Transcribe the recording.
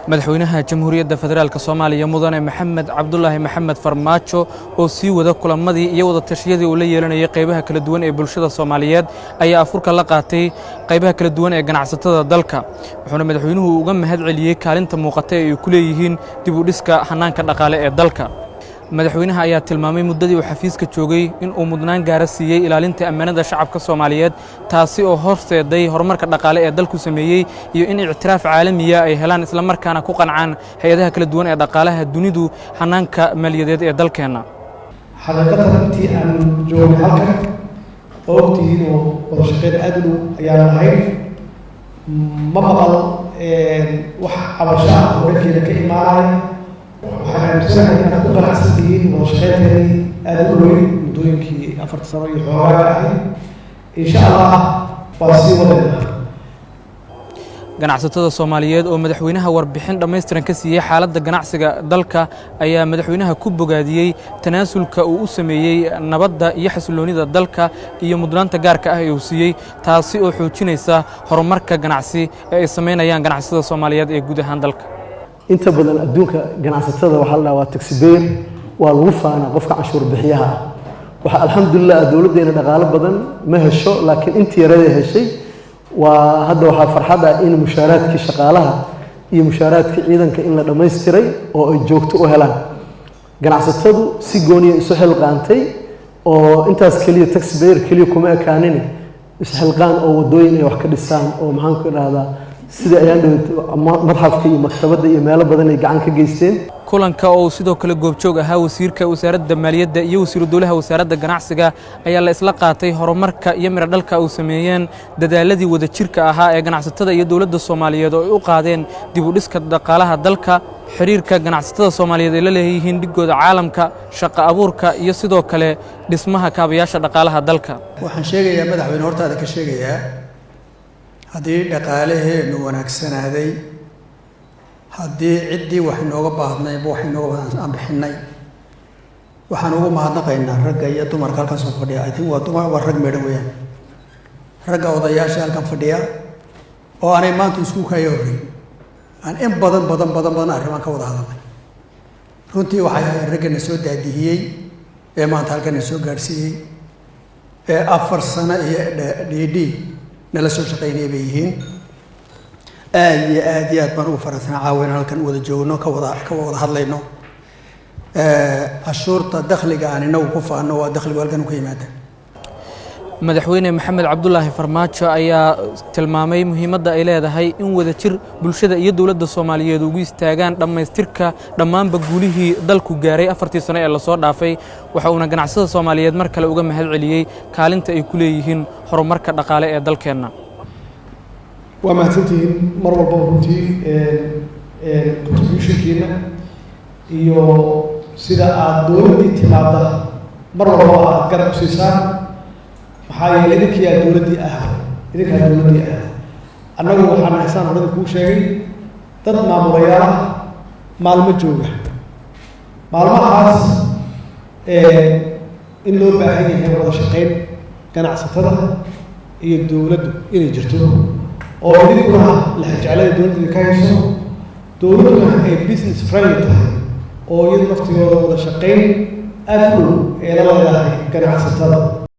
Madaxweynaha Jamhuuriyadda Federaalka Soomaaliya, Mudane Maxamed Cabdulaahi Maxamed Farmaajo, oo sii wada kulamadii iyo wada tashiyadii uu la yeelanayay qaybaha kala duwan ee bulshada Soomaaliyeed, ayaa afurka la qaatay qaybaha kala duwan ee ganacsatada dalka. Wuxuuna madaxweynuhu uga mahad celiyey kaalinta muuqata ee ay ku leeyihiin dib u dhiska hannaanka dhaqaale ee dalka. Madaxweynaha ayaa tilmaamay muddadii uu xafiiska joogay in uu mudnaan gaara siiyey ilaalinta ammaanada shacabka Soomaaliyeed, taasi oo horseeday horumarka dhaqaale ee dalku sameeyey iyo in ictiraaf caalamiya ay helaan, islamarkaana ku qancaan hay-adaha kala duwan ee dhaqaalaha dunidu hannaanka maaliyadeed ee dalkeenna. Xaqiiqatan, intii aan joognay halkan oo ogtihiin oo wada shaqeyn aada u dhow ayaan lahayn, ma maqal wax cabasho ah oo dhankeeda ka imaanaya. Waxaan aaminsanahay inaad ku qanacsan tihiin wada shaqeynteedii aada u dhoweyn muddooyinkii 4ta sano iyo xoogaaga ahayd. Insha Allah waa sii wadaynaa. Ganacsatada Soomaaliyeed oo madaxweynaha warbixin dhammaystiran ka siiyey xaaladda ganacsiga dalka ayaa madaxweynaha ku bogaadiyey tanaasulka uu u sameeyey nabadda iyo xasilloonida dalka iyo mudnaanta gaarka ah ee uu siiyey, taasi oo xoojinaysa horumarka ganacsi ee ay samaynayaan ganacsatada Soomaaliyeed ee guud ahaan dalka. Inta badan adduunka ganacsatada waxaa la dhaha waa taxpayer, waa lagu faanaa qofka canshuur bixiyaha ah. Waxaa alxamdulilah dowladdeena dhaqaalo badan ma hesho, laakiin intii yarada heshay waa hadda waxaa farxad ah in mushaaraadkii shaqaalaha iyo mushaaraadkii ciidanka in la dhammaystiray oo ay joogto u helaan. Ganacsatadu si gooniya isu xilqaantay oo intaas keliya taxpayer keliya kuma ekaanin, isxilqaan oo wadooyin ay wax ka dhisaan oo, maxaan ku idhahdaa, sidii ayaan dhow madxafka iyo maktabadda iyo meelo badan ay gacan ka geysteen. Kulanka oo uu sidoo kale goobjoog ahaa wasiirka wasaaradda maaliyadda iyo wasiiru dowlaha wasaaradda ganacsiga ayaa la isla qaatay horumarka iyo midho dhalka uu sameeyeen dadaaladii wadajirka ahaa ee ganacsatada iyo dowladda Soomaaliyeed oo ay u qaadeen dib u dhiska dhaqaalaha dalka, xiriirka ganacsatada Soomaaliyeed ay la leeyihiin dhigooda caalamka, shaqo abuurka iyo sidoo kale dhismaha kaabayaasha dhaqaalaha dalka. Waxaan sheegayaa, madaxweyne, hortaada ka sheegayaa, haddii dhaqaalaheennu wanaagsanaaday, haddii ciddii wax inooga baahnayba wax inooga baahan aan bixinnay, waxaan ugu mahadnaqaynaa ragga iyo dumarka halkan soo fadhiya. I think waa dumar, waa rag meedhan weeyaan, ragga odayaasha halkan fadhiya oo aanay maanta isku kaya horreyn, aan in badan badan badan badan arrimaan ka wada hadalnay. Runtii waxay ahayd raggana soo daadihiyey ee maanta halkana soo gaadhsiiyey ee 4 sano iyo dhiidhii nala soo shaqaynaya bay yihiin. Aad iyo aad iyo aad baan ugu faraxsanaa caawa inaan halkan wada joogno, ka wada hadlayno cashuurta. Dakhliga aan inagu ku faano waa dakhligu halkan u ka yimaada. Madaxweyne Maxamed Cabdulaahi Farmaajo ayaa tilmaamay muhiimadda ay leedahay in wadajir bulshada iyo dowladda Soomaaliyeed ugu istaagaan dhammaystirka dhammaanba guulihii dalku gaaray 4tii sano ee lasoo dhaafay. Waxa uuna ganacsada Soomaaliyeed mar kale uga mahad celiyey kaalinta ay ku leeyihiin horumarka dhaqaale ee dalkeenna. Waa mahadsantihiin mar walbaba runtii contributionkiina iyo sida aada dowladdii timaadda mar walbaba aada garab ku siisaan, maxaa yeelay idinkiyaa dowladdii ah, idinkaa dowladdii ah. Annagu waxaan haysaan horada kuu sheegay dad maamulayaal ah, maalmo jooga, maalmahaas in loo baahan yahay wada shaqayn ganacsatada iyo dowladdu inay jirto, oo idinkuna lexjeclada dowladda idinka hayso, dowladduna ay business friendly tahay oo iyadu naftigooda wada shaqayn aad u dhow ee la leedahay ganacsatada.